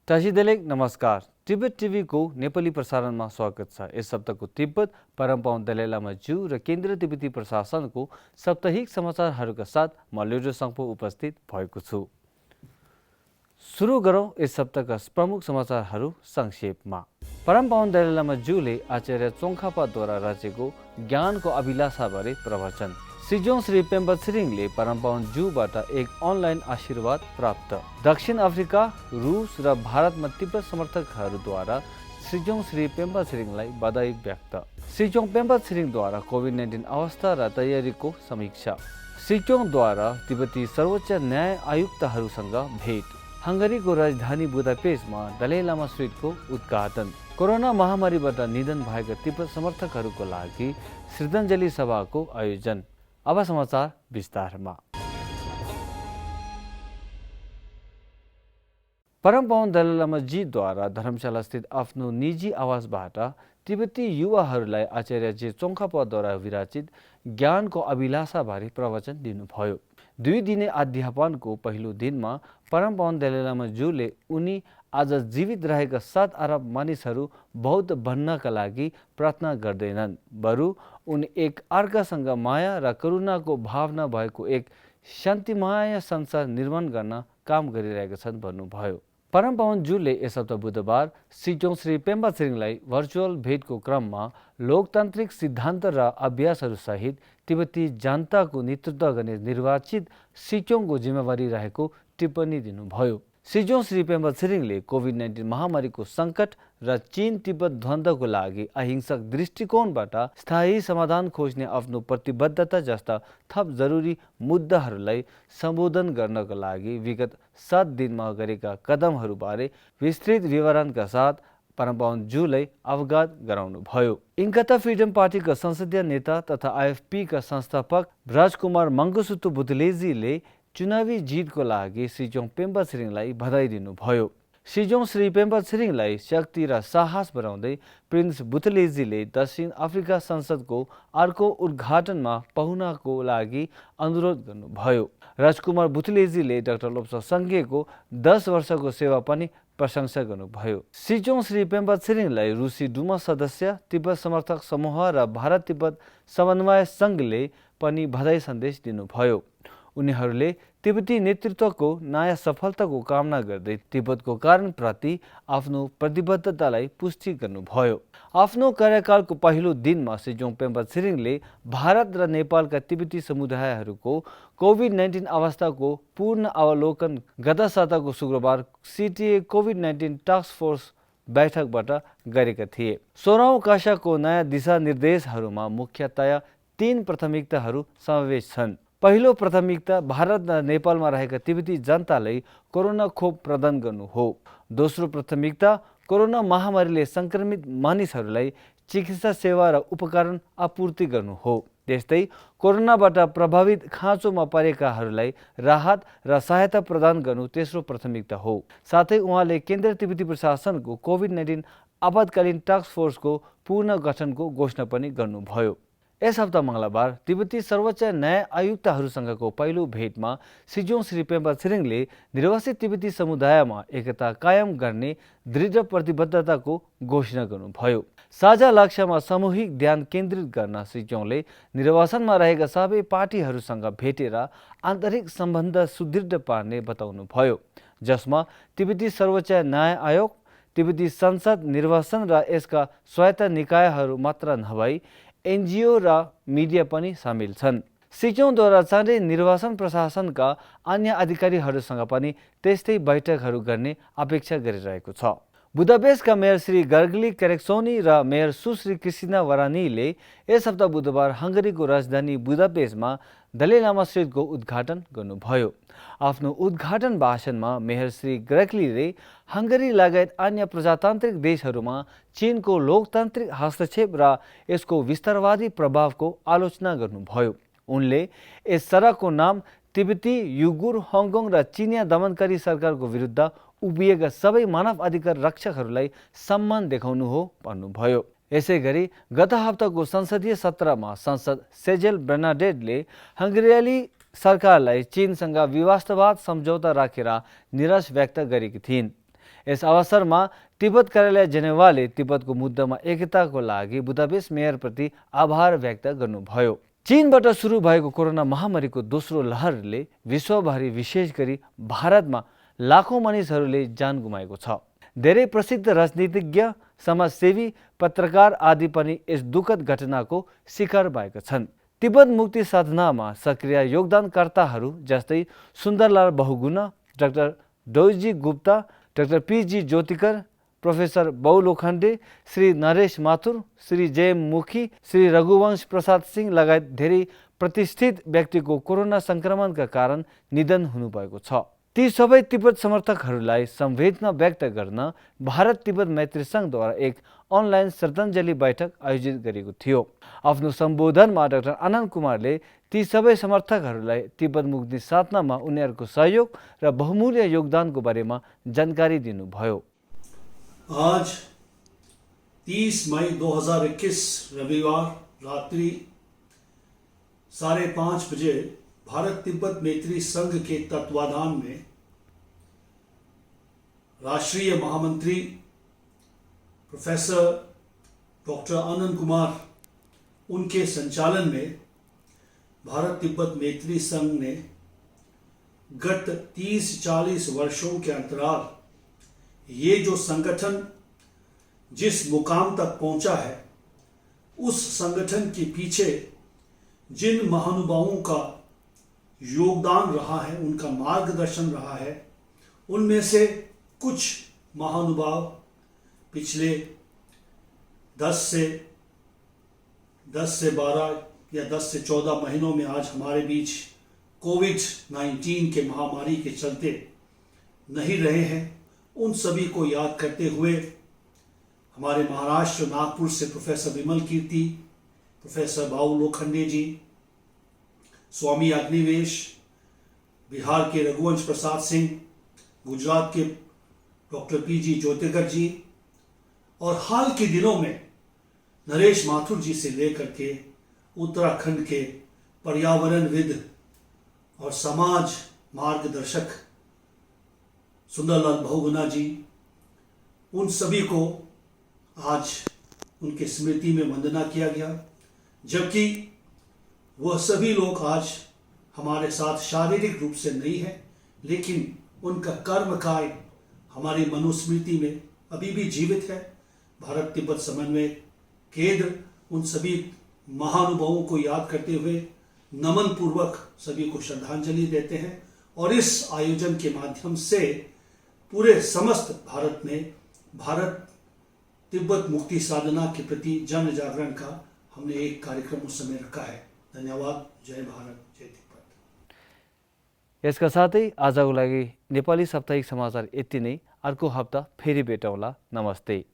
टासीदेलेक नमस्कार। तिब्बत टिभी को नेपाली प्रसारणमा स्वागत छ। यस सप्ताहको तिब्बत परमपावन दलाई लामा ज्यू र केन्द्रीय तिब्बती प्रशासनको साप्ताहिक समाचारहरूका साथ म ल्युड्रो सङ्पो उपस्थित भएको छु। सुरु गरौँ यस सप्ताहका प्रमुख समाचारहरू संक्षेपमा। परमपावन दलाई लामा ज्यूले आचार्य चोङखापाद्वारा रचेको ज्ञानको अभिलाषाबारे प्रवचन। सिजोङ श्री पेम्बा छिरिङले परमपावन ज्यूबाट एक अनलाइन आशीर्वाद प्राप्त। दक्षिण अफ्रिका, रुस र भारतमा तिब्बत समर्थकहरूद्वारा सिजोङ श्री पेम्बा छिरिङलाई बधाई व्यक्त। सिजोङ पेम्बा छिरिङद्वारा कोभिड-19 अवस्था र तयारीको समीक्षा। सिजोङद्वारा तिब्बती सर्वोच्च न्याय आयुक्तहरूसँग भेट। हंगरीको राजधानी बुदापेस्टमा दलाई लामा स्ट्रिटको उद्घाटन। कोरोना महामारीबाट निधन भएका तिब्बत समर्थकहरूको लागि श्रद्धाञ्जली सभाको आयोजन। अब समाचार विस्तारमा। परमपावन दलाई लामा जीद्वारा धर्मशाला स्थित आफ्नो निजी आवासबाट तिब्बती युवाहरूलाई आचार्य जे चोङखापाद्वारा विरचित ज्ञानको अभिलाषाबारे प्रवचन दिनुभयो। 2 दिने अध्यापनको पहिलो दिनमा परमपावन दलाई लामा ज्यूले उनी आज जीवित रहेका 7 अरब मानिसहरू बौद्ध बन्नका लागि प्रार्थना गर्दैनन्, बरु उनी एक अर्कासँग माया र करुणाको भावना भएको एक शान्तिमय संसार निर्माण गर्न काम गरिरहेका छन् भन्नुभयो। परमपावन ज्यूले यस हप्ता बुधबार सिजोङ श्री पेम्बा छिरिङलाई भर्चुअल भेटको क्रममा लोकतान्त्रिक सिद्धान्त र अभ्यासहरूसहित तिब्बती जनताको नेतृत्व गर्ने निर्वाचित सिजोङको जिम्मेवारी रहेको टिप्पणी दिनुभयो। सिजोङ श्री पेम्बा छिरिङले कोभिड-19 महामारीको सङ्कट र चीन तिब्बत द्वन्द्वको लागि अहिंसक दृष्टिकोणबाट स्थायी समाधान खोज्ने आफ्नो प्रतिबद्धता जस्ता थप जरुरी मुद्दाहरूलाई सम्बोधन गर्नका लागि विगत 7 दिनमा गरेका कदमहरूबारे विस्तृत विवरणका साथ परमपावन ज्यूलाई अवगत गराउनुभयो। इन्कता फ्रिडम पार्टीका संसदीय नेता तथा आइएफपीका संस्थापक राजकुमार मङ्गुसुतु बुथलेजीले चुनावी जितको लागि सिजोङ पेम्बा छिरिङलाई बधाई दिनुभयो। सिजोङ श्री पेम्बा छिरिङलाई शक्ति र साहस बढाउँदै प्रिन्स बुथलेजीले दक्षिण अफ्रिका संसदको अर्को उद्घाटनमा पाहुनाको लागि अनुरोध गर्नुभयो। राजकुमार बुथलेजीले डाक्टर लोप्सा सङ्घेको 10 वर्षको सेवा पनि प्रशंसा गर्नुभयो। सिजोङ श्री पेम्बा छिरिङलाई रुसी डुमा सदस्य, तिब्बत समर्थक समूह र भारत तिब्बत समन्वय सङ्घले पनि बधाई सन्देश दिनुभयो। उनीहरूले तिब्बती नेतृत्वको नयाँ सफलताको कामना गर्दै तिब्बतको कारणप्रति आफ्नो प्रतिबद्धतालाई पुष्टि गर्नुभयो। आफ्नो कार्यकालको पहिलो दिनमा सिजोङ पेम्बा छिरिङले भारत र नेपालका तिब्बती समुदायहरूको कोभिड-19 अवस्थाको पूर्ण अवलोकन गत साताको शुक्रबार सिटिए कोभिड-19 टास्क फोर्स बैठकबाट गरेका थिए। 16औं कक्षाको नयाँ दिशानिर्देशहरूमा मुख्यतया 3 प्राथमिकताहरू समावेश छन्। पहिलो प्राथमिकता भारत र नेपालमा रहेका तिब्बती जनतालाई कोरोना खोप प्रदान गर्नु हो। दोस्रो प्राथमिकता कोरोना महामारीले सङ्क्रमित मानिसहरूलाई चिकित्सा सेवा र उपकरण आपूर्ति गर्नु हो। त्यस्तै कोरोनाबाट प्रभावित खाँचोमा परेकाहरूलाई राहत र सहायता प्रदान गर्नु तेस्रो प्राथमिकता हो। साथै उहाँले केन्द्रीय तिब्बती प्रशासनको कोभिड-19 आपतकालीन टास्क फोर्सको पूर्ण गठनको घोषणा पनि गर्नुभयो। यस हप्ता मङ्गलबार तिब्बती सर्वोच्च न्याय आयुक्तहरूसँगको पहिलो भेटमा सिजोङ श्री पेम्बा छिरिङले निर्वासित तिब्बती समुदायमा एकता कायम गर्ने दृढ प्रतिबद्धताको घोषणा गर्नुभयो। साझा लक्ष्यमा सामूहिक ध्यान केन्द्रित गर्न सिजोङले निर्वासनमा रहेका सबै पार्टीहरूसँग भेटेर आन्तरिक सम्बन्ध सुदृढ पार्ने बताउनुभयो, जसमा तिब्बती सर्वोच्च न्याय आयोग, तिब्बती संसद, निर्वासन र यसका स्वायत्त निकायहरू मात्र नभई एनजिओ र मिडिया पनि सामेल छन्। सिजोङद्वारा चाँडै निर्वासन प्रशासनका अन्य अधिकारीहरूसँग पनि त्यस्तै बैठकहरू गर्ने अपेक्षा गरिरहेको छ। बुदापेस्टका मेयर श्री गर्गली क्यारेक्सोनी र मेयर सुश्री क्रिस्टिना वरानीले यस हप्ता बुधबार हंगरीको राजधानी बुदापेस्टमा दलाई लामा स्ट्रिटको उद्घाटन गर्नुभयो। आफ्नो उद्घाटन भाषणमा मेयर श्री ग्रेगलीले हंगरी लगायत अन्य प्रजातान्त्रिक देशहरूमा चीनको लोकतान्त्रिक हस्तक्षेप र यसको विस्तारवादी प्रभावको आलोचना गर्नुभयो। उनले यस सडकको नाम तिब्बती, युगुर, हङकङ र चिनिया दमनकारी सरकारको विरुद्ध उभिएका सबै मानव अधिकार रक्षकहरूलाई सम्मान देखाउनु हो भन्नुभयो। यसैगरी गत हप्ताको संसदीय सत्रमा सांसद सेजेल बर्नाडेटले हंगेरियाली सरकारलाई चीनसँग विवादवाद सम्झौता राखेर निराश व्यक्त गरेकी थिइन्। यस अवसरमा तिब्बत कार्यालय जेनेवाले तिब्बतको मुद्दामा एकताको लागि बुदापेस्ट मेयरप्रति आभार व्यक्त गर्नुभयो। चीनबाट सुरु भएको कोरोना महामारीको दोस्रो लहरले विश्वभरि विशेष गरी भारतमा लाखौं मानिसहरूले ज्यान गुमाएको छ। धेरै प्रसिद्ध राजनीतिज्ञ, समाजसेवी, पत्रकार आदि पनि यस दुःखद घटनाको शिकार भएका छन्। तिब्बत मुक्ति साधनामा सक्रिय योगदानकर्ताहरू जस्तै सुन्दरलाल बहुगुणा, डाक्टर डोइजी Gupta, doctor P G Jyotikar, professor Bau Lokhande, Shri Naresh Mathur, Shri जय मुखी, श्री रघुवंश प्रसाद सिंह लगायत धेरै प्रतिष्ठित व्यक्तिको कोरोना संक्रमणका कारण निधन हुनुभएको छ। ती सबै तिब्बत समर्थकहरूलाई संवेदना व्यक्त गर्न भारत तिब्बत मैत्री संघद्वारा एक अनलाइन श्रद्धाञ्जली बैठक आयोजित गरेको थियो। आफ्नो सम्बोधनमा डाक्टर आनन्द कुमारले ती सबै समर्थकहरूलाई तिब्बत मुक्ति साधनामा उनीहरूको सहयोग र बहुमूल्य योगदानको बारेमा जानकारी दिनुभयो। आज 30 मई 2021 रविवार रात्रि 5:30 बजे भारत तिब्बत मैत्री संघ के तत्वाधान में राष्ट्रीय महामंत्री प्रोफेसर डॉक्टर आनंद कुमार उनके संचालन में भारत तिब्बत मैत्री संघ ने गत 30-40 वर्षों के अंतराल ये जो संगठन जिस मुकाम तक पहुंचा है, उस संगठन के पीछे जिन महानुभावों का योगदान रहा है, उनका मार्गदर्शन रहा है, उनमें से कुछ महानुभाव पिछले 10 से 12 या 10 से 14 महीनों में आज हमारे बीच कोविड-19 के महामारी के चलते नहीं रहे हैं। उन सभी को याद करते हुए हमारे महाराष्ट्र नागपुर से प्रोफेसर विमल कीर्ति, प्रोफेसर बाउ लोखंडे जी, स्वामी अग्निवेश, बिहार के रघुवंश प्रसाद सिंह, गुजरात के डॉक्टर पीजी ज्योतिकर जी और हाल के दिनों में नरेश माथुर जी से लेकर के उत्तराखंड के पर्यावरणविद और समाज मार्गदर्शक सुंदरलाल बहुगुणा जी, उन सभी को आज उनके स्मृति में वंदना किया गया। जबकि वह सभी लोग आज हमारे साथ शारीरिक रूप से नहीं है, लेकिन उनका कर्म काय हमारी मनुस्मृति में अभी भी जीवित है। भारत तिब्बत समन्वय केंद्र उन सभी महानुभावों को याद करते हुए नमन पूर्वक सभी को श्रद्धांजलि देते हैं और इस आयोजन के माध्यम से पूरे समस्त भारत में भारत तिब्बत मुक्ति साधना के प्रति जन जागरण का हमने एक कार्यक्रम उस समय रखा है। धन्यवाद। जय भारत, जय तिब्बत। यसका साथै आजको लागि नेपाली साप्ताहिक समाचार यति नै। अर्को हप्ता फेरि भेटौँला। नमस्ते।